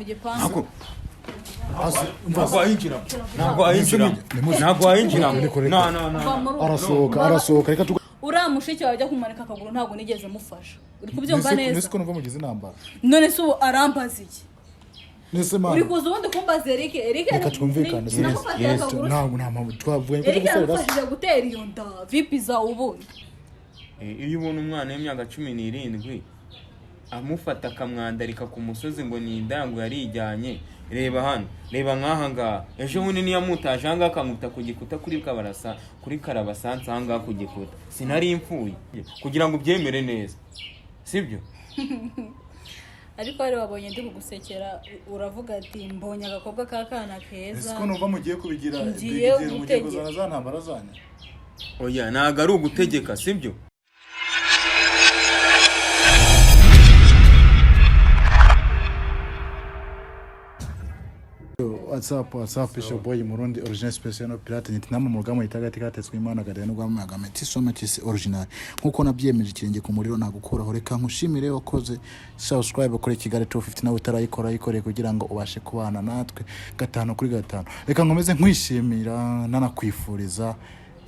mu gipangu. Ntabwo wayinjiramo, ntabwo wayinjiramo, ntabwo wayinjiramo. No, no, no. Va muri ubu. Arasohoka, arasohoka, reka tuga. Uriya mushiki wawe ajya kumanika akaguru, ntabwo nigeze mufasha. Uri kubyumva neza? Nese ko numva mugize intambara? None se ubu arambaza iki? Nese Uri man, kuza ubundi kumbaza Eric? Eric reka twumvikane. Namufatiye akaguru. Ntabwo, nta mpamvu twavuye ko Eric gusorera. yaramufashije gutera iyo nda vipi za ubundi? Iyo ubona umwana w'imyaka 17 amufata akamwandarika ku musozi ngo ni indango yarijyanye, reba hano, reba nk'aha ngaha. Ejo bundi niyo amutaje aha ngaha akamwita ku gikuta kuri kabarasa, kuri karabasansi aha ngaha ku gikuta, sinari mfuye kugira ngo ubyemere neza, sibyo? Ariko wari wabonye ndi kugusekera, uravuga ati mbonye agakobwa k'akana keza. Ese ko numva mugiye kubigira Ngiye big deal, mugiye gutegeka. kuzana za ntambara zanyu? Oya, ntabwo ari ugutegeka, sibyo? What's up, what's up, it's your boy Murundi original special no pirate nyiti namwe mu rugamba itagati katetswe Imana gadaya no gwamagame tisoma tisi original. Nkuko nabyemeje, ikirenge ku muriro nagukuraho. Reka nkushimire wakoze subscribe kuri Kigali 250, nawe utarayikora yikoreye kugira ngo ubashe kubana natwe gatanu kuri gatanu. Reka nkomeze nkwishimira nanakwifuriza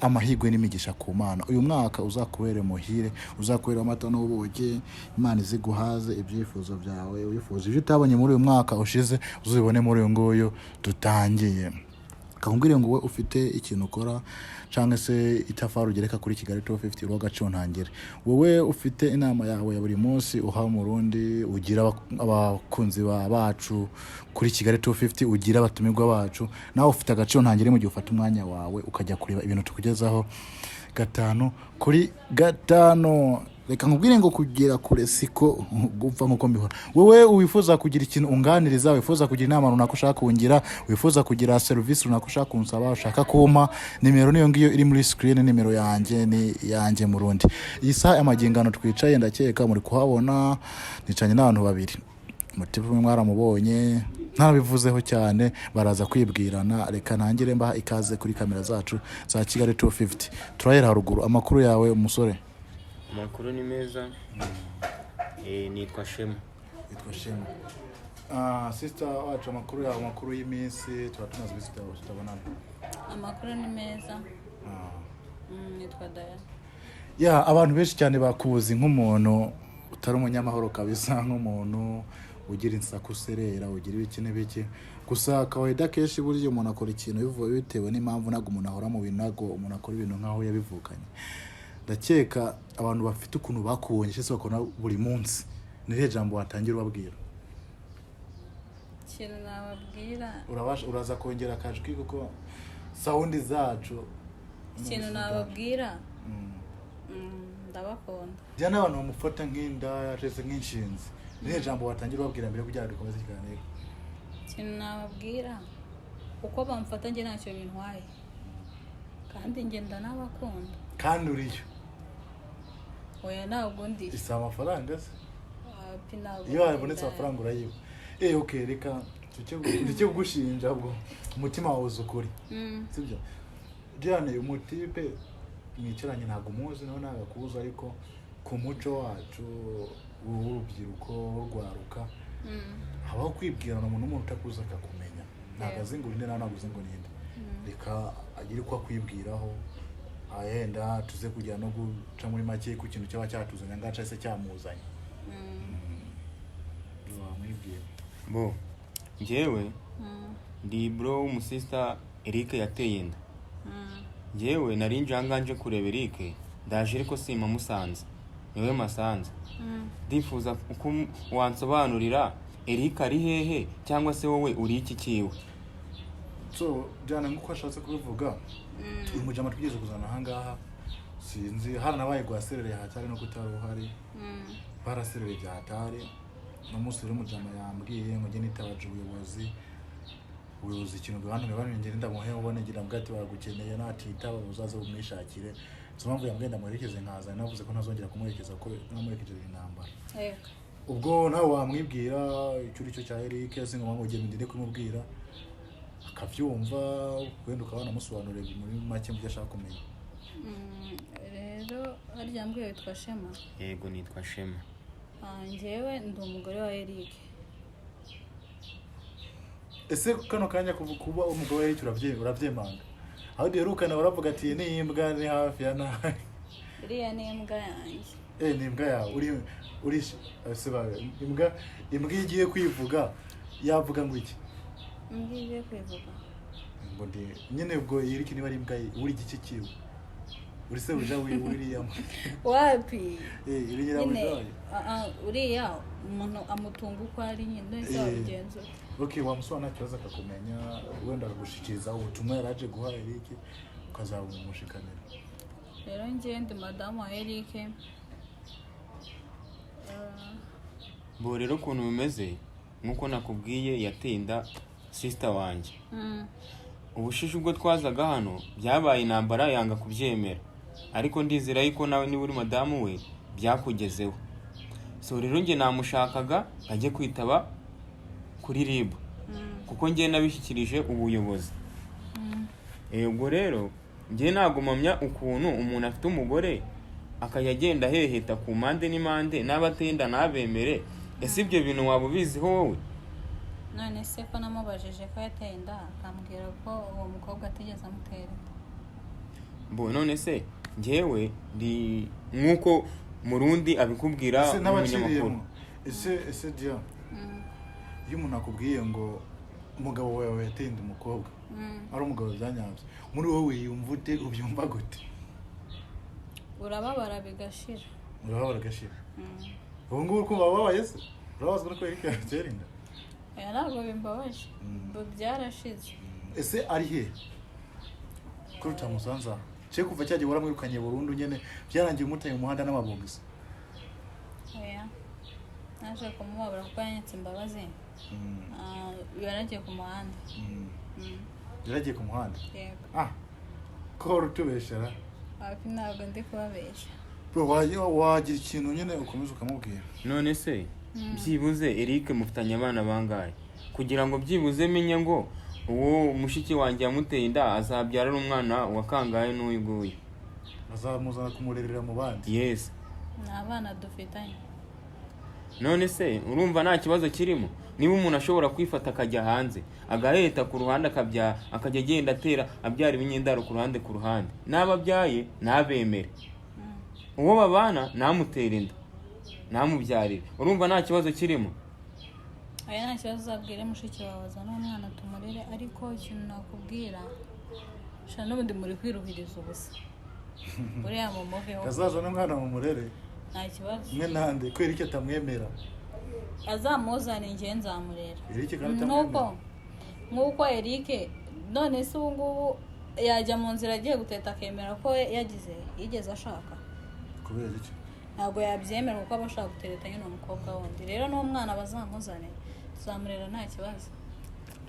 amahirwe n'imigisha ku Mana. Uyu mwaka uzakubere muhire, uzakubere amata n'ubuki, Imana iziguhaze ibyifuzo byawe wifuza. Ibyo utabonye muri uyu mwaka ushize uzibone muri uyu nguyu dutangiye. Kakubwire ngo wowe ufite ikintu ukora cyangwa se itafari ugereka kuri Kigali 250, uriho agaciro ntangere. Wowe ufite inama yawe ya buri munsi uha Murundi, ugira abakunzi bacu kuri Kigali 250, ugira abatumirwa bacu, nawe ufite agaciro ntangere mu gihe ufata umwanya wawe ukajya kureba ibintu tukugezaho gatanu kuri gatanu. Reka nkubwire ngo kugera kure siko gupfa. Nk'uko mbihora, wowe wifuza kugira ikintu unganiriza, wifuza kugira inama runaka ushaka kungira, wifuza kugira serivisi runaka ushaka kunsaba, ushaka kumpa nimero, niyo ngiyo iri muri screen. Nimero yanjye ni yanjye Murundi. Iyi saha amagingano twicaye, ndakeka muri kuhabona, nicanye n'abantu babiri. Mutipe umwe mwaramubonye, ntabivuzeho cyane, baraza kwibwirana. Reka ntangire mbaha ikaze kuri kamera zacu za Kigali 250. Turahera haruguru. Amakuru yawe, umusore? Amakuru ni meza. Nitwa Shema. Yitwa Shema. Sister wacu, amakuru yawe, amakuru y'iminsi? Tuba tumaze iminsi tutabonana. Amakuru ni meza. Nitwa Daya. Ya, abantu benshi cyane bakuzi nk'umuntu utari umunyamahoro kabisa, nk'umuntu ugira insaku, userera, ugira ibiki n'ibiki. Gusa kawaida kenshi burya umuntu akora ikintu bivuye bitewe n'impamvu. Ntabwo umuntu ahora mu bintu, ntabwo umuntu akora ibintu nk'aho yabivukanye. Ndakeka abantu bafite ukuntu bakubonye cyangwa se bakubona buri munsi, ni irihe jambo watangira ubabwira? Ikintu nababwira, Urabasha, uraza kongera akajwi kuko sound zacu. Ikintu nababwira, ndabakunda. Jya n'abantu bamufata nk'inda cyangwa se nk'inshinzi, ni irihe jambo watangira ubabwira mbere kugira ngo dukomeze ikiganiro? Ikintu nababwira, uko bamfata njye ntacyo bintwaye, kandi njye ndanabakunda. Kandi uriyo? Oya, ntabwo ndi. Isaba amafaranga se? Wapi, ntabwo Iyo ndi habonetse indaya. amafaranga urayiba. Okay, reka ndeke kugushinja, ubwo umutima wawe uzi ukuri. Sibyo Diane? Umutipe mwicaranye ntabwo umuzi, nawe ntabwo akuzi, ariko ku muco wacu w'urubyiruko rwaruka habaho kwibwirana. Umuntu, n'umuntu utakuzi akakumenya, ntabwo azi ngo urinde, nawe ntabwo uzi ngo ninde. Reka agire uko akwibwiraho, ayenda tuze kujya no guca muri make ku kintu cyaba cyatuzanye ngaca se cyamuzanye. Wamwibwira? Bo njyewe ndi bro w'umusista Eric yateye inda. Njyewe nari nje aha ngaha nje kureba Eric, ndaje ariko simamusanze, niwe masanze. Ndifuza uko wansobanurira Eric ari hehe, cyangwa se wowe uri iki kiwe? So Diane, nk'uko ashatse kubivuga, uyu mujama twigeze kuzana ahangaha, sinzi haranabaye rwaserereye hatari no kutari uhari, baraserereye bya hatari. No munsi rero umujama yambwiye ngo njye nitabaje ubuyobozi. Ubuyobozi ikintu bwantumye banongera ndamuhe ubone ngira mbwa ati baragukeneye, natitaba uzaze umwishakire. Nizo mpamvu yambwiye ndamuherekeze nkaza. Navuze ko ntazongera kumuherekeza ko namuherekeje intambara. Yego. Ubwo nawe wamwibwira icyo uri cyo cya Eric, singa ngo ugende ndinde kumubwira akabyumva, wenda ukaba wanamusobanurira muri make mu byo ashaka kumenya. Rero harya mbwiye witwa Shema? Yego, nitwa Shema. Njyewe ndi umugore wa Eric. Ese kano kanya kuba umugabo Eric urabyemanga? Aho duherukana baravuga ati "Iyi ni imbwa, ni hafi ya nabi." Iriya ni imbwa yanjye. Eh, ni imbwa yawe. Uri ese bawe imbwa iyo igiye kwivuga yavuga ngo iki? Imbwa igiye kwivuga? Ngo ndi nyine. Ubwo Eric niba ari imbwa ye, uri igice kiwe, uri sebuja wiriya mbwa? Wapi. Eh, uri nyirabuja Nyine wayo? Uriya umuntu amutunga uko ari nyine, ese wabigenza ute? Okay, wamusura nta kibazo, akakumenya, wenda akagushikiriza ubutumwa yari aje guha Eric, ukazabumushikanira. Rero njye ndi madamu wa Eric. Bo rero ukuntu bimeze, nk'uko nakubwiye, yateye inda sister wanjye. Ubushize ubwo twazaga hano byabaye intambara, yanga kubyemera, ariko ndizera yuko nawe niba uri madamu we byakugezeho. So rero njye namushakaga ajye kwitaba kuri RIB, kuko njye nabishyikirije ubuyobozi. Ubwo rero njye nagumamya ukuntu umuntu afite umugore akajya agenda aheheta ku mpande n'impande, n'aba atenda ntabemere. Ese ibyo bintu waba ubiziho wowe? None se ko namubajije ko yateye inda, akambwira ko uwo mukobwa atigeze amutera inda? Bo none se njyewe ndi nk'uko Murundi abikubwira Ese nk'umunyamakuru. n'abaciriyemo, ese dia, iyo umuntu akubwiye ngo umugabo wawe yateye inda umukobwa, ari umugabo byanyabyo, muri wowe wiyumva ute? Ubyumva gute? Urababara bigashira. Urababara agashira. Ubu ngubu uri kumva wababaye se? Urababazwa no Eric yatera inda? Oya, ntabwo bimbabaje. Ubu byarashize. Ese ari he ko rutamusanze aha? Cye kuva cyagiye waramwirukanye burundu nyine, byarangiye umutaye mu muhanda n'amabogisi? Oya, naje kumubabara kuko yanyatse imbabazi. Yaragiye ku muhanda. Yaragiye ku muhanda? Yego. Ah, ko wari utubeshera? Hafi, ntabwo ndi kubabeshya. Bro, wagira ikintu nyine ukomeza ukamubwira. None se byibuze Eric mufitanye abana bangahe, kugira ngo byibuze menye ngo uwo mushiki wanjye yamuteye inda azabyara ari umwana wa kangahe n'uyu nguyu? Azamuzana kumurerera mu bandi? Yes. Ni abana dufitanye. None se urumva nta kibazo kirimo niba umuntu ashobora kwifata akajya hanze agaheta ku ruhande, akabya, akajya agenda atera, abyara ibinyendaro ku ruhande ku ruhande, n'aba abyaye ntabemere, uwo babana ntamutere inda, ntamubyarire, urumva nta kibazo kirimo? Oya, nta kibazo. Uzabwire mushiki wawe azane umwana tumurere. Ariko ikintu nakubwira sha, n'ubundi muri kwiruhiriza ubusa, uriya mumuveho. Azazana umwana mu murere? Nta kibazo. Mwe nande ko Eric atamwemera? Azamuzane, njye nzamurera. Eric kandi Nk'uko atamwemera. Nk'uko Eric, none se ubu ngubu yajya mu nzira agiye guteta akemera ko yagize yigeze ashaka? Kubera iki? Ntabwo yabyemera, kuko aba ashaka gutereta nyine umukobwa wundi. Rero n'uwo mwana bazamuzane, tuzamurera nta kibazo.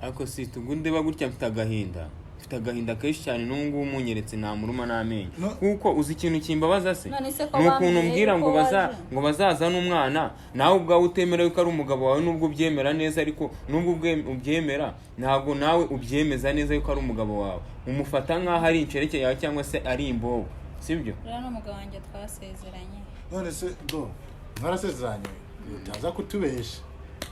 Ariko si tugundeba gutya, mfite agahinda, mfite agahinda kenshi cyane. N'ubu ngubu munyeretse namuruma n'amenyo. No. Kuko uzi ikintu kimbabaza se? None se ko Ni ukuntu bambwiye umbwira yuko ngo baza waje? ngo bazazane umwana, nawe ubwawe utemera yuko ari umugabo wawe. Nubwo ubyemera neza, ariko nubwo ubyemera, ntabwo nawe ubyemeza neza yuko ari umugabo wawe. Umufata nk'aho ari inshoreke yawe cyangwa se ari imbobo, sibyo? Rero n'umugabo wanjye twasezeranye. None se bro, mwarasezeranye? Utaza kutubesha,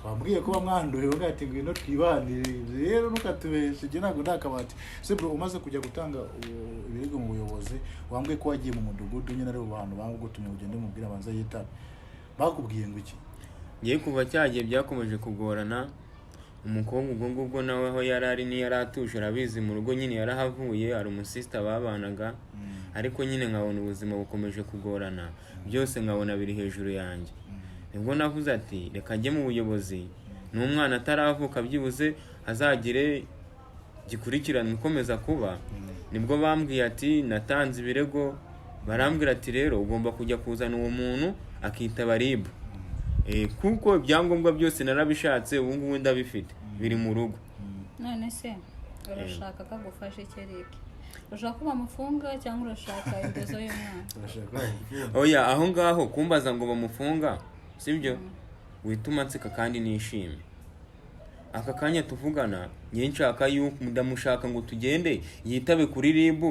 wambwiye ko wamwanduye uvuga ati ngwino twibanire. Rero ntukatubeshe, njye ntabwo ndakabati. Se bro, umaze kujya gutanga ibirego mu buyobozi, wambwiye ko wagiye mu mudugudu nyine, ari bantu bagutumye ugende mubwire abanza yitabe, bakubwiye ngo iki? Ngiye kuva cyagiye byakomeje kugorana. Umukobwa ubwo ngubwo nawe aho yari ari niyo yari atuje, arabizi, mu rugo nyine yarahavuye, hari umusisita babanaga, ariko nyine nkabona ubuzima bukomeje kugorana, byose nkabona biri hejuru yanjye. Nibwo navuze ati reka njye mu buyobozi, n'umwana ataravuka byibuze azagire gikurikiranwa ikomeza kuba. Nibwo bambwiye ati natanze ibirego, barambwira ati rero ugomba kujya kuzana uwo muntu akitaba RIB. Kuko ibyangombwa byose narabishatse, ubu ngubu ndabifite, biri mu rugo. None se urashaka ko agufasha iki, Eric? Urashaka ko bamufunga cyangwa urashaka indezo y'umwana? Urashaka bamufunga? Oya, aho ngaho kumbaza ngo bamufunga sibyo, wituma nseka kandi nishimye aka kanya tuvugana. Njye nshaka yuko ndamushaka ngo tugende yitabe kuri RIB.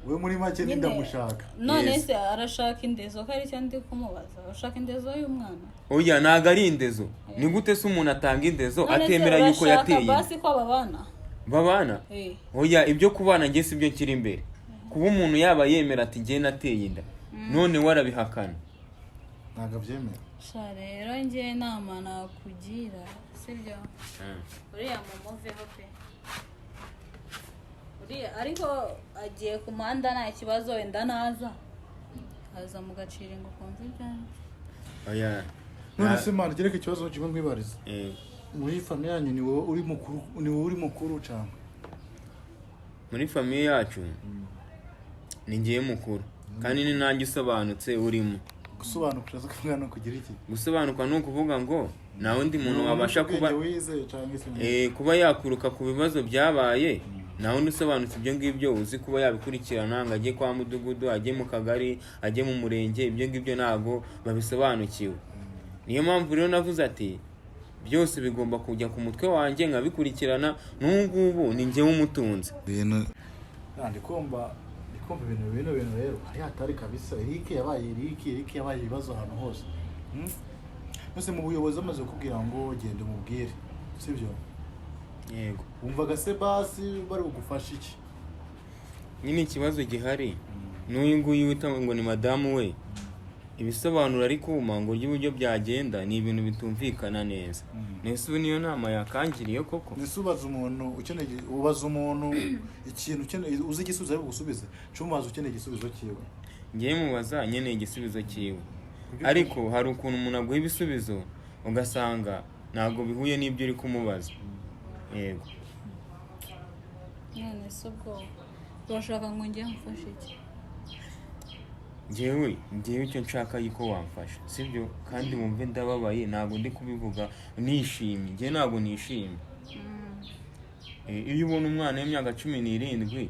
We muri make Nyine- nindamushaka. None Yes. se arashaka indezo, ko aricyo ndi kumubaza? Ushaka indezo y'umwana? Oya, ntabwo ari indezo. Ni gute se umuntu atanga indezo None se atemera yuko urashaka yateye inda? Basi ko babana? Babana? Eh. Oya, ibyo kubana njye si byo nkiri imbere. Kuba umuntu yaba yemera ati njye nateye inda, none we arabihakana. Ntabwo abyemera. Sha, rero njye inama nakugira, sibyo, uriya mumuveho pe. Uriya ariko agiye ku muhanda, nta kibazo, wenda naza aza mugacira ngo ukumve ibyanjye. Oya. None se man, gereka ikibazo kimwe nkwibariza. Eh, Muri famille yanyu ni wowe uri mukuru, ni wowe uri mukuru cyangwa? Muri famille yacu ni ngewe mukuru, kandi ni nanjye usobanutse urimo. Gusobanuka uraza kuvuga no kugira iki? Gusobanuka ni ukuvuga ngo nta wundi muntu wabasha kuba Ubwenge wize cyangwa se? Eh, kuba yakwiruka ku bibazo byabaye. Nta wundi usobanutse ibyo ngibyo uzi kuba yabikurikirana ngo ajye kwa mudugudu, ajye mu kagari, ajye mu murenge. Ibyo ngibyo ntabwo babisobanukiwe. Niyo mpamvu rero navuze ati byose bigomba kujya ku mutwe wanjye nkabikurikirana. N'ubu ngubu ni njyewe umutunzi. Ibintu ndi kumva ibintu bino bintu rero hari hatari kabisa. Eric yabaye Eric yabaye ibibazo ahantu hose. Mbese mu buyobozi bamaze kukubwira ngo genda umubwire, sibyo? Yego. Wumvaga se basi bari bugufashe iki? Nyine ikibazo gihari n'uyu nguyu wita ngo ni madamu we, ibisobanuro ari kuma ngo ry'uburyo byagenda ni ibintu bitumvikana neza. Nese ubu niyo nama yakangiriye koko? Mbese ubaza umuntu ukeneye, ubaza umuntu ikintu ukeneye, uzi igisubizo ari bugusubize, cumubaza ukeneye igisubizo cyiwe? Ngewe mubaza nkeneye igisubizo cyiwe, ariko hari ukuntu umuntu aguha ibisubizo ugasanga ntabwo bihuye n'ibyo uri kumubaza. Yego. None se ubwo urashaka ngo njye mufashe iki? Ngewe icyo nshaka yuko wamfasha, sibyo? Kandi wumve ndababaye, ntabwo ndi kubivuga nishimye. Ngewe ntabwo nishimye. Eh, iyo ubona umwana w'imyaka 17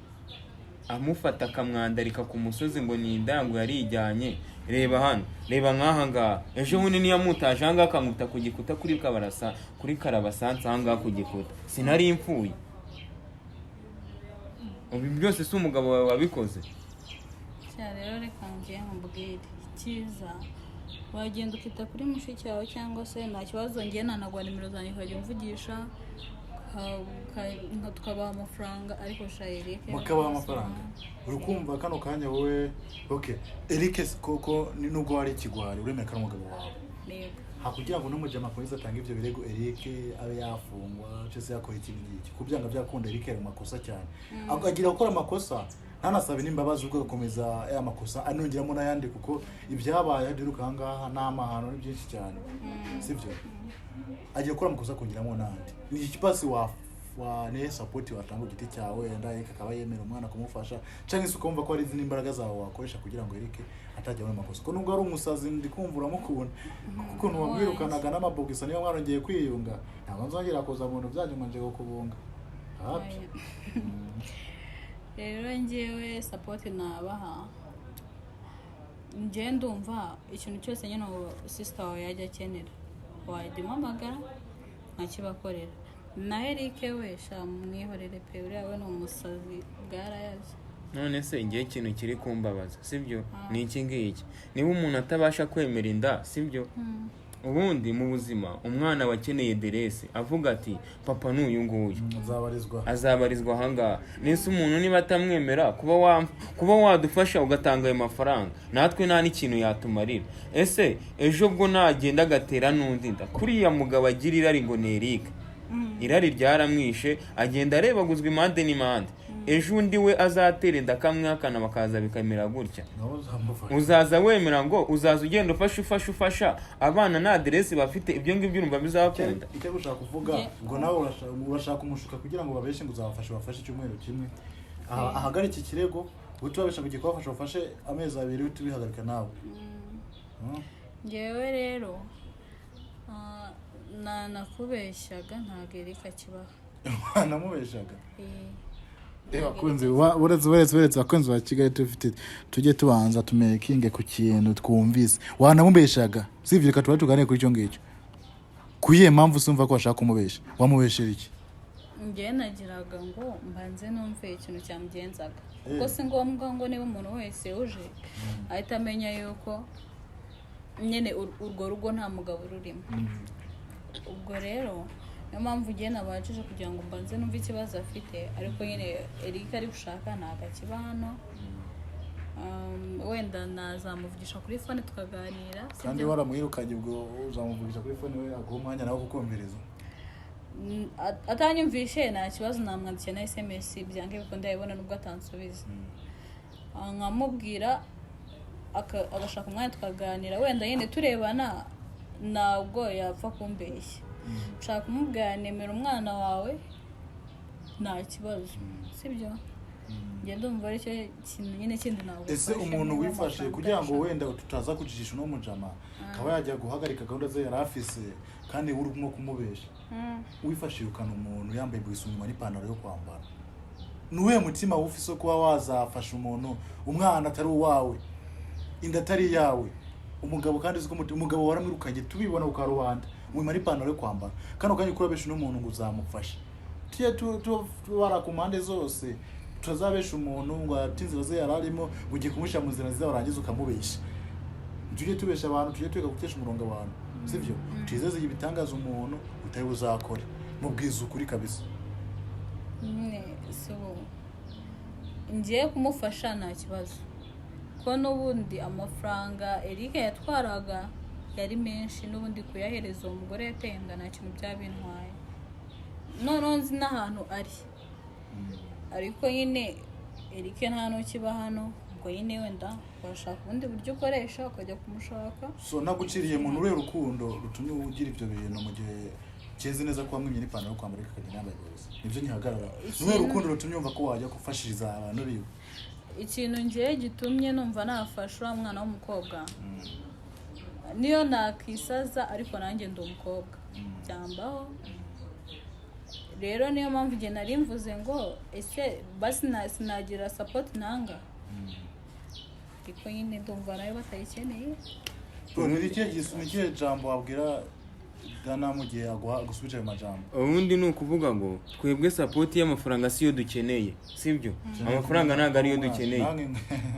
amufata akamwandarika ku musozi ngo ni inda, ngo yarijyanye, reba hano, reba nk'aha ngaha. Ejo bundi niyamutaje aha ngaha akankuta ku gikuta kuri kabarasa, kuri karabasansi aha ngaha ku gikuta, sinari mfuye? Ubu byose si umugabo wawe wabikoze? Cya rero reka njye nkubwire icyiza: wagenda ukita kuri mushiki wawe, cyangwa se nta kibazo njye nanaguha nimero zanjye ukajya umvugisha, tukabaha amafaranga. Ariko sha Eric Mukabaha amafaranga? Uri kumva kano kanya wowe, okay, Eric koko nubwo wari ikigwari, uremera ko ari umugabo wawe? Yego. Hakugira ngo n'umujama akomeze atange ibyo birego, Eric abe yafungwa cyangwa se yakora iki ngiki, kubyanga byakunda Eric ari mu makosa cyane. Agira gukora amakosa ntanasabe n'imbabazi, ubwo agakomeza ya makosa anongeramo n'ayandi, kuko ibyabaye duheruka aha ngaha ni amahano, ni byinshi cyane, sibyo? Agiye gukora amakosa akongeramo n'andi. Ni iki basi wa wa ne support watanga ku giti cyawe, wenda Eric akaba yemera umwana kumufasha, cyangwa se ukumva ko hari izindi mbaraga zawe wakoresha kugira ngo Eric atajya muri makosa? Ko nubwo ari umusazi, ndi kumva uramukunda, kuko ukuntu wamwirukanaga n'amabogisa, niyo mwarongeye kwiyunga, ntabwo nzongera kuza mu bintu byanyu ngo nje kukubunga. Hapi. Rero njyewe support nabaha, njyewe ndumva ikintu cyose nyine sister wawe yajya akenera wajya umuhamagara nkakibakorera. Na Eric we, sha mwihorere pe, uriya we ni umusazi bwarayaze. None se ngewe ikintu kiri kumbabaza, sibyo, ni iki ngiki: niba umuntu atabasha kwemera inda, sibyo, ubundi mu buzima umwana aba akeneye aderese, avuga ati papa ni uyu nguyu, Azabarizwa azabarizwa ahangaha. Nese umuntu niba atamwemera, kuba wadufasha ugatanga ayo mafaranga, natwe nta n'ikintu yatumarira. Ese ejo bwo nagenda agatera n'undi nda, kuriya mugabo agira irari ngo ni Eric, irari ryaramwishe, agenda arebaguzwa impande n'impande, ejo undi we azatera inda akamwihakana, bakaza bikamera gutya, Nawe uzamufasha? Uzaza wemera ngo uzaza ugenda ufasha, ufasha, ufasha abana nta aderesi bafite? Ibyo ngibyo urumva bizakunda? Icyo gushaka kuvuga, ubwo nawe urashaka umushuka kugira ngo babeshe ngo uzabafashe, bafashe icyumweru kimwe. Aha ahagarike ikirego, uhite ubabesha ngo ugiye kubafasha, bafashe amezi 2, uhite ubihagarika nawe. Ngewe rero nakubeshyaga, ntabwo Eric akibaha. Namubeshaga? Eh. Bakunzi uretse bakunzi ba Kigali tufite, tujye tubanza tumekinge ku kintu twumvise. Wanamubeshaga, sivyo? Reka tuba tuganire kuri icyo ngicyo. Ku iyihe mpamvu usumva ko washaka kumubesha? Wamubeshera iki? Njyewe nagiraga ngo mbanze numve ikintu cyamugenzaga, kuko si ngombwa ngo niba umuntu wese uje ahita amenya yuko nyine urwo rugo nta mugabo rurimo. Ubwo rero niyo mpamvu ugiye nabajije kugira ngo mbanze numve ikibazo afite. Ariko nyine Eric ari gushaka ntabwo akiba hano. Wenda nazamuvugisha kuri phone tukaganira, sibyo? Kandi waramwirukanye, ubwo uzamuvugisha kuri phone we aguha umwanya nawe kukumviriza? Atanyumvishe nta kibazo, namwandikiye na SMS, byange bikunda yabibona nubwo atansubiza. Nkamubwira agashaka umwanya tukaganira, wenda nyine turebana ntabwo yapfa kumbeshya. Nshaka kumubwira nemera umwana wawe nta kibazo, sibyo? Njye ndumva aricyo kintu nyine kindi ntabwo. Ese umuntu wifashe kugira ngo wenda tutaza kujijisha uno mujama akaba yajya guhagarika gahunda ze yari afise kandi uri nko kumubesha, wifashe ukana umuntu yambaye inyuma n'ipantaro yo kwambara, ni uwuhe mutima wufise wo kuba wazafasha umuntu umwana atari uwawe, inda atari iyawe, umugabo kandi uzi ko umugabo waramwirukanye tubibona ku karubanda wima n'ipantaro yo kwambara, kano kanya kurabesha uno muntu ngo uzamufashe? Tujye tubara ku mpande zose, tutazabesha umuntu ngo ate inzira ze yari arimo, ngo ugiye kumushyira mu nzira nziza warangiza ukamubesha. Tujye tubesha abantu, tujye twiga gutesha umurongo abantu, sibyo? Twizeze ibitangaza umuntu utari buzakore, mubwiza ukuri kabisa. Nyine si ubu ngiye kumufasha nta kibazo, ko n'ubundi amafaranga Eric yatwaraga yari menshi, n'ubundi kuyahereza uwo mugore yateye inda nta kintu byaba bintwaye. Noneho nzi n'ahantu ari, ariko nyine Eric nta n'ukiba hano. Ubwo nyine wenda washaka ubundi buryo ukoresha ukajya kumushaka. So naguciriye umuntu uriya rukundo rutumye ugira ibyo bintu mu gihe kizi neza ko wamwimye n'ipantaro yo kwambara ariko akagenda yambaye ubusa, nibyo ntihagarara? Ni urukundo rutumye wumva ko wajya gufashiriza abantu biwe? Ikintu ngiye gitumye numva nafasha uriya mwana w'umukobwa, niyo nakisaza ariko nanjye ndi umukobwa byambaho. Rero niyo mpamvu igihe nari mvuze ngo ese basi sinagira support nanga, ariko nyine ndumva nayo batayikeneye. Bro, ni ikihe jambo wabwira Dana mu gihe aguha agusubije ayo majambo? Ubundi ni ukuvuga ngo twebwe support y'amafaranga siyo dukeneye, sibyo? Amafaranga ntabwo ariyo dukeneye.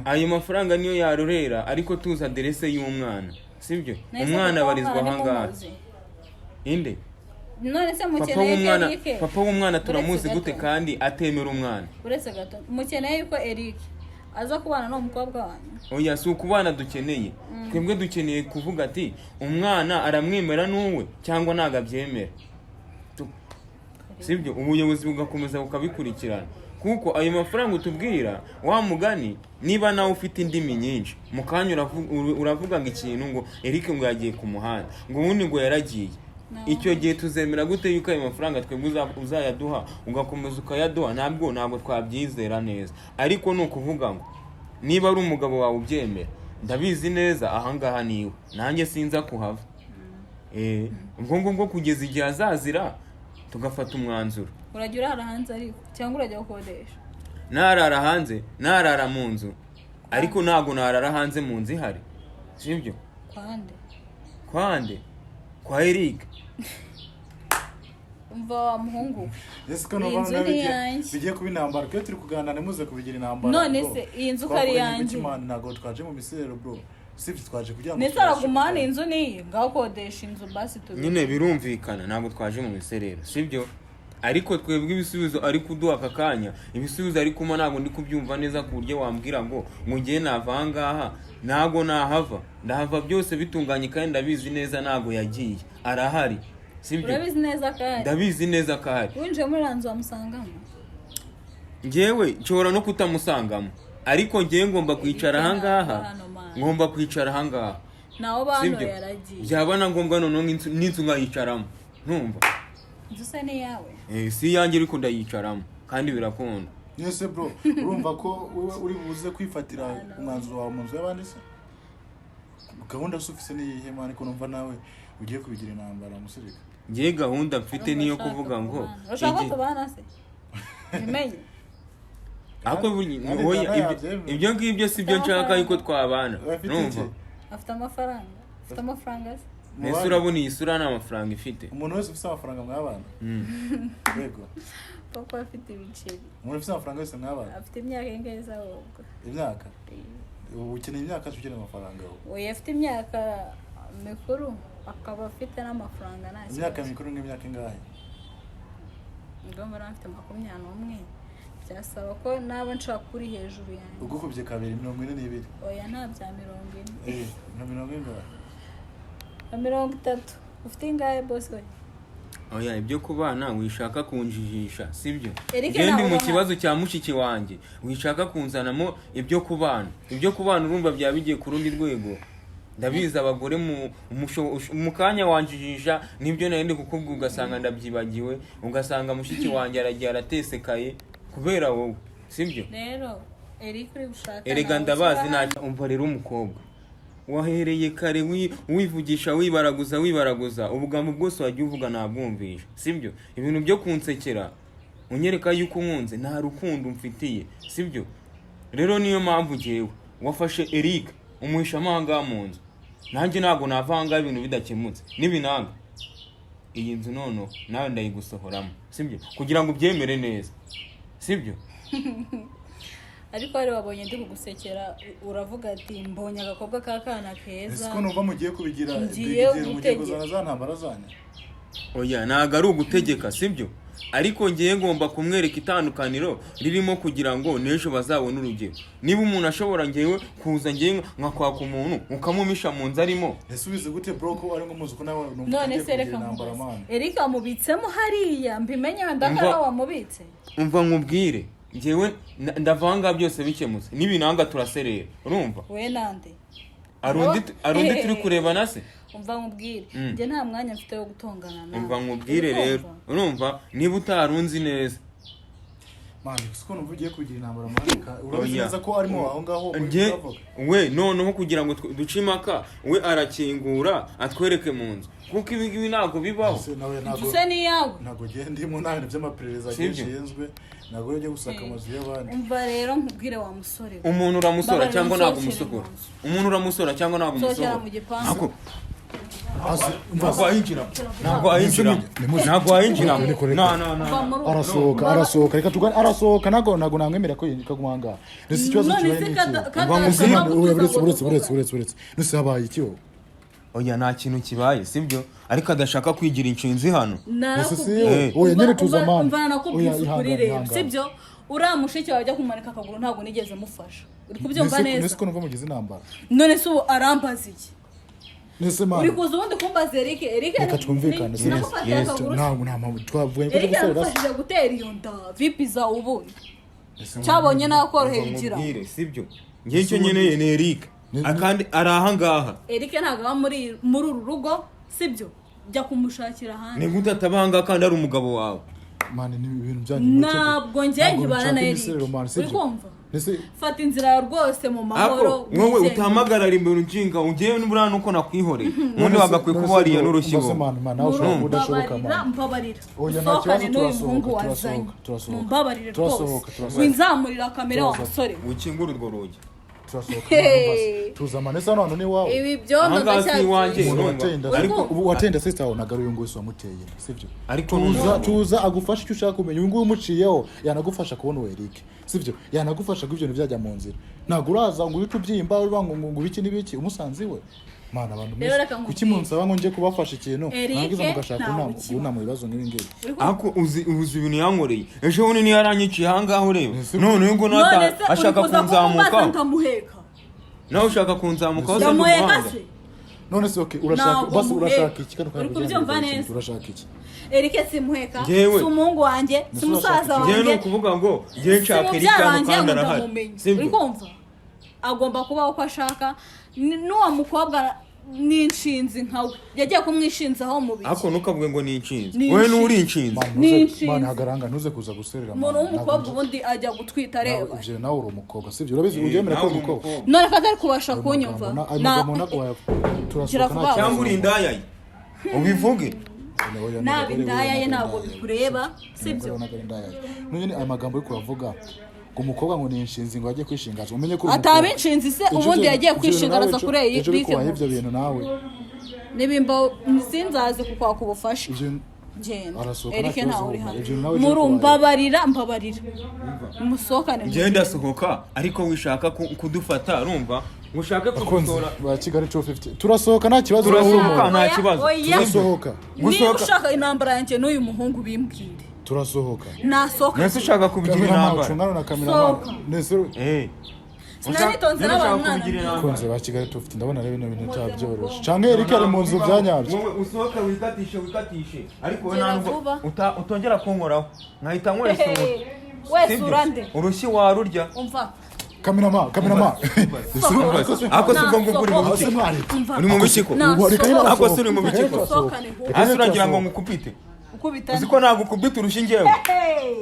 Ayo mafaranga niyo yarorera, ariko tuzi aderese y'umwana, sibyo? Nahise Umwana papa abarizwa w'umwana ahangaha. nimumuzi. Inde? None se Papa mukeneye ko w'umwana? Eric Papa w'umwana turamuzi Uretse gute gato. kandi atemera umwana? Uretse gato, mukeneye yuko Eric aza kubana n'uwo mukobwa wanyu? Oya, si ukubana dukeneye. Twebwe dukeneye kuvuga ati umwana aramwemera n'uwe cyangwa ntabwo abyemera. Sibyo? Ubuyobozi bugakomeza bukabikurikirana, kuko ayo mafaranga utubwira wa mugani, niba nawe ufite indimi nyinshi, mu kanya uravuga ngo ikintu ngo Eric ngo yagiye ku muhanda, ngo ubundi ngo yaragiye. No. Icyo gihe tuzemera gute yuko ayo mafaranga twebwe uzayaduha, ugakomeza ukayaduha? Ntabwo twabyizera neza. Ariko ni ukuvuga ngo niba ari umugabo wawe ubyemera, ndabizi neza ahangaha niwe, nanjye sinza kuhava. Ubwo ngubwo kugeza igihe azazira tugafata umwanzuro. Urajya urara hanze ariko cyangwa urajya gukodesha? Narara hanze, narara mu nzu, ariko ntabwo narara hanze mu nzu ihari, sibyo? Kwande? Kwande? Kwa Eric. Umva wa muhungu we. Ese ko Iyi numva nzu noneho ni iyanjye. bigiye kuba intambara? Twe turi kuganira, ntimuze kubigira intambara, None bro. se iyi nzu ko ari Twavuganye iyanjye? ibiki, man? Ntabwo twaje mu miserero, bro, sibyo? Twaje kugira ngo Ndetse tubashe araguma hano, kuganira. inzu niyi, ngaho kodesha inzu basi tubi. Nyine birumvikana ntabwo twaje mu miserero, sibyo? Ariko twebwe ibisubizo ari kuduha aka kanya, ibisubizo ari kuma, ntabwo ndi kubyumva neza ku buryo wambwira ngo ngiye nava ahangaha. Ntabwo nahava, ndahava byose bitunganye, kandi ndabizi neza ntabwo yagiye, arahari, sibyo? Urabizi neza kandi? Ndabizi neza ko ahari. Winjiye muri iriya nzu wamusangamo? Ngewe nshobora no kutamusangamo, ariko ngewe ngomba kwicara ahangaha. Hano, man. Ngomba kwicara ahangaha. Naho bano Sibyo? yaragiye. Byaba na ngombwa noneho n'inzu nkayicaramo, ntumva? Inzu se ni iyawe? Si iyanjye, ariko ndayicaramo kandi birakunda. Ese bro, urumva ko wowe uri buze kwifatira umwanzuro wawe mu nzu y'abandi? Se gahunda se ufise ni iyihe, man, ko numva nawe ugiye kubigira intambara musirika? Ngewe gahunda mfite niyo kuvuga ngo Urashaka ko tubana se bimenye? Ariko Kandi oya, Dana yabyemera. Ibyo ngibyo si byo nshaka yuko twabana. Afite Numva iki? Afite amafaranga, afite amafaranga se? Mbese Mubana? urabona iyi sura nta mafaranga ifite? Umuntu wese ufite amafaranga mwabana? Yego. Papa afite ibiceri. Umuntu ufite amafaranga wese mwabana? Afite imyaka ingahe se ahubwo? Imyaka? Ubu ukeneye imyaka cyangwa ukeneye amafaranga wowe? Oya, afite imyaka mikuru akaba afite n'amafaranga, nta Imyaka kibazo. mikuru nk'imyaka ingahe? Ngomba nawe afite 21, byasaba ko naba nshaka kuri hejuru yanjye. Ugukubye kabiri, 42. Oya, nta bya 40. Eh, nka mirongo ingahe? Nka 30. Ufite ingahe, boss we? Oya, ibyo kubana wishaka kunjijisha, sibyo? Eric, Njye ndi ntabwo mu ubona. kibazo cya mushiki wanjye, wishaka kunzanamo ibyo kubana. Ibyo kubana urumva byaba bigiye ku rundi rwego. Ndabizi abagore mu kanya wanjijisha nibyo nari ndi kukubwira, ugasanga ndabyibagiwe, ugasanga mushiki wanjye aragiye aratesekaye kubera wowe, sibyo? Rero Eric uri gushaka Erega ntawe ndabazi. ukiba. Ntacyo. Umva rero umukobwa, wahereye kare wivugisha, wibaraguza, wibaraguza, ubugambo bwose wagiye uvuga nabwumvisha, sibyo? Ibintu byo kunsekera unyereka yuko unkunze, nta rukundo umfitiye, sibyo? Rero niyo mpamvu ngewe wafashe Eric umuhisha ahangaha mu nzu, nanjye ntabwo nava ahangaha ibintu bidakemutse. Nibinanga iyi nzu noneho nawe ndayigusohoramo, sibyo? Kugira ngo ubyemere neza, sibyo? Ariko wari wabonye ndi kugusekera, uravuga ati mbonye agakobwa k'akana keza. Ese ko numva mugiye kubigira Ngiye big deal, mugiye gutegeka. kuzana za ntambara zanyu? Oya, ntabwo ari ugutegeka, sibyo? Ariko ngewe ngomba kumwereka itandukaniro ririmo kugira ngo n'ejo bazabone urugero. Niba umuntu ashobora ngewe kuza ngewe nkakwaka umuntu ukamumisha mu nzu arimo. Ese ubizi gute bro ko ari ngomuzi ko nawe numva None ugiye se kubigira reka intambara, nkubaze. man? Eric amubitsemo hariya, mbimenye wenda ko Umva. ari wamubitse. Umva nkubwire, ngewe ndava ahangaha byose bikemutse. N'ibinanga turaserera, urumva? We nande? Hari undi turi kurebana se? Umva nkubwire, njye nta mwanya mfite wo gutongana nawe. Umva nkubwire rero, urumva, niba utarunzi neza. Man, ese ko numva ugiye kubigira intambara, man, urabizi Oya. neza ko arimo aho ngaho muri Nge uravuga. we noneho kugira ngo duce impaka, we arakingura atwereke mu nzu, kuko ibi ngibi ntabwo bibaho. Ese nawe ntabwo Inzu se ni iyawe? Ntabwo ngiye ndimo, nta bintu by'amaperereza Sibyo? gishinzwe, ntabwo ujya gusaka amazu y'abandi. Umva rero nkubwire wa musore we. Umuntu uramusora Mbabarira, cyangwa ntabwo unsohokere umusogora? mu nzu. Umuntu uramusora cyangwa ntabwo Nsohokera umusogora? mu gipangu. Ntabwo Hasi, umva. Ntabwo wayinjiramo, ntabwo wayinjiramo, ntabwo wayinjiramo. No, no, no. Uva muri ubu. Arasohoka, arasohoka, reka tugane, arasohoka. Ntabwo namwemera ko kaguma aha ngaha. Ndetse ikibazo None kibaye se ni iki? Umva nkubwire. Uretse, uretse, uretse, uretse, uretse, ndetse habaye iki wowe? Oya, nta kintu kibaye, sibyo? Ariko adashaka kwigira inshinzi hano. Narakubwiye. Ese oya, nyine tuza, man. Umva, nakubwiza Oya, ukuri ihangane, rero, ihangane. sibyo? Uriya mushiki wawe ajya kumanika akaguru, ntabwo nigeze mufasha. Uri kubyumva Ndetse neza? ko numva mugize intambara. None se ubu arambaza iki? Ndetse man, Uri kuza ubundi kumbaza Eric? Eric reka twumvikane. Ni- namufatiye Yes. akaguru. Ntabwo nta mpamvu twavuye ko Eric gusore. yamufashije gutera iyo nda vipi za ubundi cyabonye nakoroheye ugira. Nkubwire, sibyo? Ngewe icyo nkeneye ni Eric, akandi ari aha ngaha. Eric ntabwo aba muri uru rugo, sibyo? Jya kumushakira ahandi. Ni gute ataba aha ngaha kandi ari umugabo wawe? Man, ni ibintu byanyu mureke. Ntabwo njye Ntabwo nkibana nshaka na Eric. imiserero, man, Uri sibyo? kumva? Ndetse Fata inzira yawe rwose mu mahoro, Ako wowe wigendere. utahamagarara imbere unshinga ugewe n'uburiya nuko nakwihoreye, ubundi wagakwiye kuba wariye n'urushyi Mbese wowe. man, man, nawe ushobora kuba udashoboka, Mbabarira, man. mbabarira. Oya, nta Usohokane kibazo, n'uyu turasohoka, muhungu turasohoka, wazanye. turasohoka. Mumbabarire Turasohoka, rwose. turasohoka. Winzamurira kamere wa Turasohoka. musore we. Wikingure urwo rugi. Turasohoka. Hey. Tuza man, ese hano hantu ni iwawe? Ibi byondo Aha ngaha si iwanjye. ndacyabyibushye. Umuntu Urumva? wateye inda, Ariko- ubu wateye inda sister wawe ntabwo ari uyu nguyu si wamuteye inda, sibyo? Ariko Tuza, noneho- tuza agufashe icyo ushaka kumenya. Uyu nguyu umuciyeho yanagufasha kubona uwo Eric, sibyo? Yanagufasha ko ibyo bintu byajya mu nzira. Ntabwo uraza ngo uhite ubyimba uvuga ngo ibiki n'ibiki umusanze iwe. Mana, abantu Rero mwese reka nkubwire. kuki munsaba ngo njye kubafasha ikintu, Eric mwarangiza mugashaka ntawe unama ukiba. unama ibibazo nk'ibi ngibi? Ariko uzi ibintu yankoreye ejo bundi niyo yaranyiciye aha ngaha ureba Ese- none ngo None nata se uri ashaka kuza kumbaza kunzamukaho? nkamuheka? Nawe ushaka kunzamukaho se? Ndamuheka Umuhanga. se? None se okay, urashaka Ntabwo basi muheka. urashaka iki kano kanya Uri kugira ngo kubyumva bigarukire? neza? Urashaka iki? Eric simuheka, Njyewe. si umuhungu wanjye, si Ese musaza urashaka iki? Njyewe ni wanjye, ukuvuga ngo njyewe si nshaka Eric mubyara hano wanjye kandi ngo arahari, ndamumenye. Uri sibyo? kumva, agomba kubaho uko ashaka. N'uwo mukobwa ni inshinzi nkawe, yagiye kumwishinzaho mu biki? Ariko ntukavuge ngo ni inshinzi. Ni Wowe inshinzi. nturi inshinzi. Man, Ni ntuze inshinzi. man, hagaranga, ntuze kuza guserera, man. Umuntu w'umukobwa Ntabwo ubundi ajya gutwita nawe areba? Ibyo nawe uri umukobwa, sibyo? Urabizi, ujya wemera ko Nawe uri uri umukobwa? umukobwa. None ko atari kubasha kunyumva. Ayo magambo ntabwo turasohoka Gira nta vuba. kibazo. Cyangwa uri indaya ye ubivuge. Oya, Naba ntabwo indaya ye ntabwo ntabwo ari indaya ye. bikureba, Sibyo? sibyo? Ntabwo ari indaya ye. None aya magambo uri kuravuga Ngo umukobwa ngo ni inshinzi, ngo ajye kwishingaza, umenye ko uri Ataba umukobwa. inshinzi se, Ejo ubundi yagiye ibyo bintu nawe kwishingaraza kuri ejo Eric. bikubaye ibyo bintu nawe. Nibimba sinzaze kukwaka ubufasha. Ibyo Genda. Arasohoka, Eric nta kibazo. ntawe uri hano. Ibyo nawe Muru, bikubaye. mbabarira, mbabarira, musohokane. Njyewe ndasohoka, ariko wishaka kudufata, urumva, ngo ushake Bakunzi kudutora. ba Kigali 250, turasohoka nta kibazo. Turasohoka Urumva. nta kibazo. Oya. Turasohoka. Niba Gusohoka. ushaka intambara yanjye n'uyu muhungu, bimbwire. Turasohoka. Nasohoka. Nese ushaka kubigira Kameramani, intambara? ucungana na kameramani. Sohoka. Nese Eh. Sinanitonze Nyine n'abantu ushaka mwana. kubigira intambara. Bakunzi ba Kigali 250, ndabona rero bino bintu bitabyoroshye, canke Eric ari mu nzu byanyabyo. Wowe usohoke, wikatishe, wikatishe, ariko wowe Gera nta nubwo vuba. utongera kunkoraho, nkahita nkwesura. Wese Sibyo? urande. Urushyi warurya. Umva. Kameramani, kameramani. Ako si ubwo ngubwo uri mu Ase biki? mwaretse. Umva. Uri mu bikiko? Nasohoka. Ako si uri mu bikiko? Sohokane vuba. Hasi uragira ngo ngukubite? Ukubita. Uzi ko nagukubita urushyi njyewe,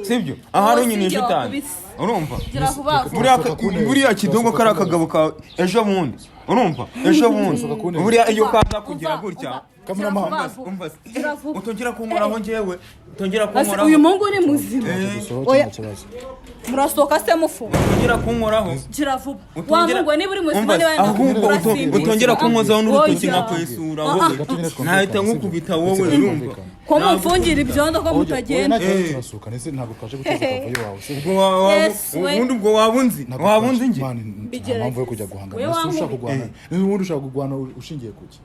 sibyo? Ahari Wowe unyinisha sinjye utanu. wakubise. Urumva? Gira vuba vuba. Buriya Turasohoka ku ntebe. buriya kidongo kari akagabo kawe ejo bundi, urumva, ejo bundi Turasohoka ku ntebe. buriya iyo kaza kugira Umva, gutya. umva. Kameramani. Gira vuba vuba. Umva, Gira vuba. utongera kunkoraho njyewe, utongera Ase, kunkoraho. uyu muhungu ni muzima? Dusohoke. Oya. Nta kibazo. Murasohoka se mufunga? Utongera kunkoraho. Gira vuba wa Utongera- muhungu we, niba uri muzima, Umva, niba ahubwo urasimbuka. utongera kunkozaho n'urutoki Oya. nkakwesura Ah, wowe. Reka tugende twumvikane, Nahita sibyo? nkukubita wowe, Reka urumva? twumvikane. Ko mumfungira ibyondo, ko Oya, oya, mutagenda? nta kibazo, turasohoka. Nese ntabwo twaje guteza akavuyo iwawe, sibyo? Ubwo Yes, we. ubundi ubwo waba unzi, Ntabwo waba twaje- unzi njye. Man, nta Bigerageze. mpamvu yo kujya guhangana. We Ese ushaka wankubita. kurwana n'ubundi, ushaka kurwana ushingiye kuki?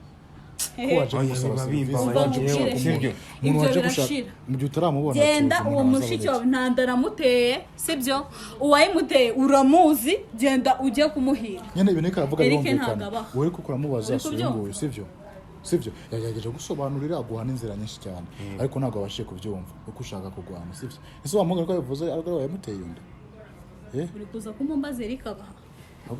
Ko waje Oya, gusaba biba serivisi, bimbabaje. waje gushaka Umva umuntu. Sibyo. Umuntu Ibyo waje gushaka birashira. mu gihe utaramubona, Genda. tuzi Uwo umuntu mushiki waza wawe nta nda namuteye, sibyo? Uwayimuteye uramuzi, genda ujye kumuhira. Nyine ibintu ariko aravuga Eric birumvikana. ntabwo abaho. Wowe kuko uramubaza, Uri si uyu kubyumva? nguyu, sibyo? Sibyo, yagerageje gusobanurira, aguha n'inzira nyinshi cyane, ariko ntabwo wabashije kubyumva uko ushaka kurwana, sibyo? Ese wa mugabo ko yabivuze ariko ari wayamuteye undi? Eh? Uri kuza kumumbaza Eric abaha?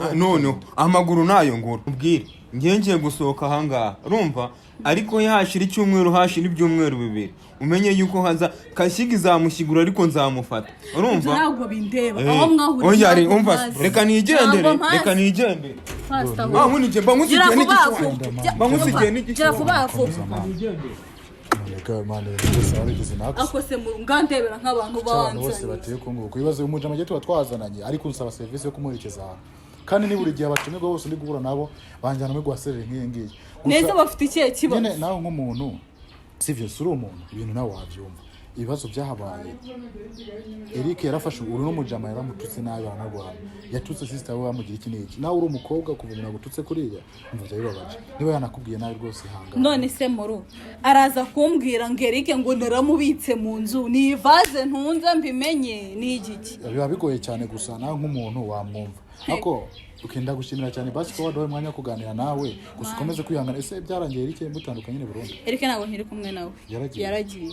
Ah, none amaguru nayo ngura ubwire, ngiye ngiye gusohoka ahangaha, urumva, ariko hashira icyumweru, hashira ibyumweru 2, umenye yuko haza kashyiga izamushyigura, ariko nzamufata, Ibyo urumva? ntabwo bindeba. Eh, Aho mwahuriye oya, ntabwo umva, mpazi. reka nigendere. Ntabwo mpazi. Reka nigendere. Pastor, Ah, ubundi njye mba gira nkusigiye vuba n'igicucu. vuba. Mba nkusigiye n'igicucu. Gira vuba vuba. Reka, man, byose wabigize nako. Ako se mu ngandebera nk'abantu Abantu bose banzanye. bateye uko nguko ibibazo, umujama agiye tuba twazananye, ariko unsaba serivisi yo kumuherekeza ahantu, kandi ni buri gihe abatumirwa bose ndi guhura nabo banjyana muri rwasereri nk'iyi ngiyi. Gusa- Neza, bafite ikihe kibazo? Nyine nawe nk'umuntu, sivyo? Si uri umuntu, ibintu nawe wabyumva, ibibazo byahabaye. Eric yarafashe uru n'umujama, yaramututse nabi, baranarwana, yatutse sister we, bamugira iki n'iki. Nawe uri umukobwa, kuva umuntu agututse kuriya, umva byaba bibabaje. Niba yanakubwiye nabi rwose, ihangane. None se muru araza kumbwira ngo Eric ngo naramubitse mu nzu, ni ivaze ntunze mbimenye, ni igiki? Biba bigoye cyane, gusa nawe nk'umuntu wamwumva. Ariko ukenda gushimira cyane basi ko waduhaye umwanya wo kuganira nawe, gusa ukomeze kwihangana. Ese byarangiye Eric mutandukanye nyine burundu? Eric ntabwo nkiri kumwe nawe. Yaragiye. Yaragiye.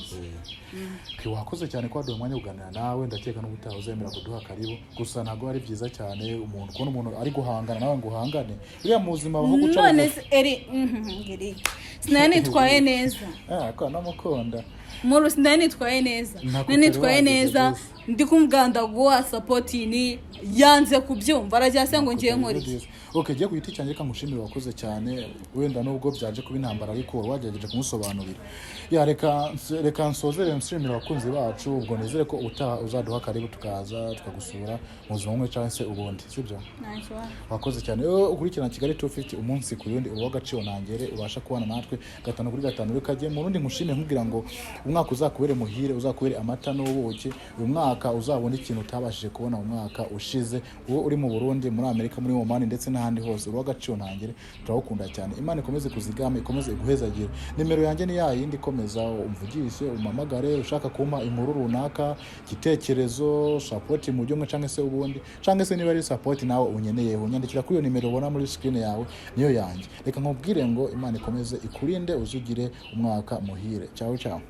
Okay, wakoze cyane ko waduhaye umwanya wo kuganira nawe. Ndakeka n'ubutaha uzemera kuduha karibu. Gusa ntabwo ari byiza cyane umuntu kubona umuntu ari guhangana nawe ngo uhangane. Uriya mu buzima abaho guca None bugufi. se eri Eric sinari nitwaye neza? Ah, ko namukunda. Muru, sinari nitwaye neza. Ntabwo Nari nitwaye utari neza. wageze. Ndi kumuganda guha support, ni yanze kubyumva, arajya se ngo ngiye nkora iki? Okay, giye ku giti cyanjye, reka ngushimire, wakoze cyane. Wenda nubwo byaje kuba intambara, ariko wari wagerageje kumusobanurira. Ya, reka nsozere nshimira abakunzi bacu. Ubwo nizere ko utaha uzaduha karibu, tukaza tukagusura mu buzima bumwe cyangwa se ubundi, sibyo? Nta kibazo. Wakoze cyane. Wowe ukurikirana Kigali 250 umunsi ku yundi, uba w'agaciro ntangere ubasha kubana natwe gatanu kuri gatanu. Reka jye mu rundi nkushime, nkubwira ngo umwaka uzakubere muhire, uzakubere amata n'ubuki. Uyu mwaka uzabone ikintu utabashije kubona mu mwaka ushize. Wowe uri mu Burundi, muri Amerika, muri Oman ndetse n'ahandi hose, uba w'agaciro ntangere, turawukunda cyane. Imana ikomeze kuzigama, ikomeze iguhezagire. Nimero yanjye ni ya yindi, ikomeza umvugishe, umpamagare ushaka kumpa inkuru runaka, igitekerezo, support mu buryo bumwe cyangwa se ubundi, cyangwa se niba ari support nawe unyeneye, unyandikira kuri iyo nimero ubona muri screen yawe, niyo yanjye. Reka nkubwire ngo Imana ikomeze ikurinde, uzugire umwaka muhire. Ciao ciao.